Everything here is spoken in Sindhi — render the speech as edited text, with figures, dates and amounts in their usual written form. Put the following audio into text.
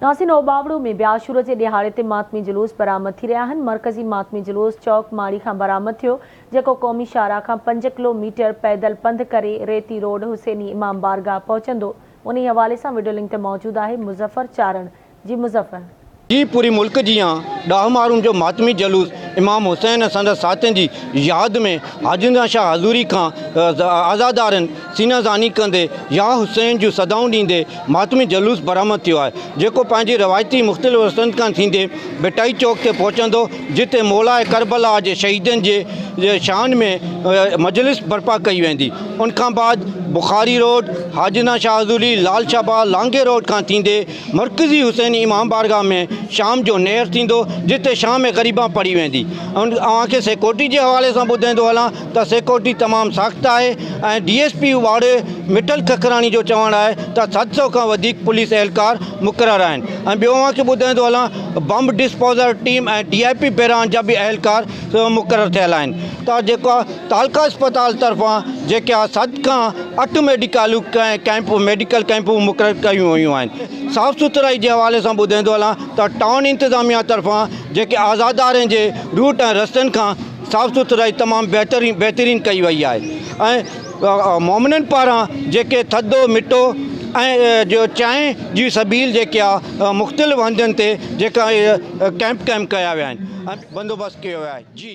ناظرين اوٻاوڙو ۾ به عاشور جي ڏهاڙي تي ماتمي جلوس برآمد ٿي رهيا آهن، مرڪزي ماتمي جلوس چوڪ ماڙي کان برآمد ٿيو، جيڪو قومي شاهراهه کان پنج ڪلو ميٽر پيدل پنڌ ڪري ريتي روڊ حسيني امام بارگاهه پهچندو، انهي حوالي سان وڊيو لنڪ تي موجود آهي مظفر چارڻ، جي مظفر. جي پوري ملڪ جيان ڏاهه مارون جو ماتمي جلوس امام حسين ۽ سندس ساٿين جي ياد ۾ حاجي شاهه حضوري کان عزادارن سينه زاني ڪندي يا حسين جون صدائون ڏيندي ماتمي جلوس برآمد ٿيو آهي جيڪو پنهنجي روايتي مختلف رستن کان ٿيندي ڀٽائي چوڪ تي پهچندو جتي مولاء ڪربلا جي شهيدن جي شان ۾ مجلس برپا ڪئي ويندي ان کان بعد بخاري روڊ، حاجنا شاهه حضوري، لال شهباز، لانگي روڊ کان ٿيندي مرڪزي حسيني امام بارگاهه ۾ شام جو نير ٿيندو جتي شام غريبان پڙهي ويندي. اوهان کي سيڪيورٽي جي حوالي سان ٻڌائيندو هلان ته سيڪيورٽي تمام سخت آهي ۽ ڊي ايس پي واڙي مٺل ککراڻي جو چوڻ آهي ته 700 کان وڌيڪ پوليس اهلڪار مقرر آهن ۽ ٻيو اوهان کي ٻڌائيندو هلان bomb disposal team ۽ D I P branch جا به اهلڪار مقرر ٿيل آهن ته جيڪو تعلقه اسپتال طرفان جيڪي آهي 7 کان 8 ميڊيڪالون ڪئمپ ميڊيڪل ڪئمپون مقرر ڪيون ويون آهن صاف سٿرائي جي حوالي سان ٻڌائيندو هلان ته ٽائون انتظاميا طرفان جيڪي آزادارين جي روٽ ۽ رستن کان صاف سٿرائي تمام بهترين بهترين ڪئي وئي آهي ۽ مومنن پاران جيڪي ٿڌو مٺو ۽ جو چانهه جي سبيل جيڪي آهي مختلف هنڌن تي جيڪا ڪئمپ قائم ڪيا ويا آهن ۽ بندوبست ڪيو ويو آهي جي.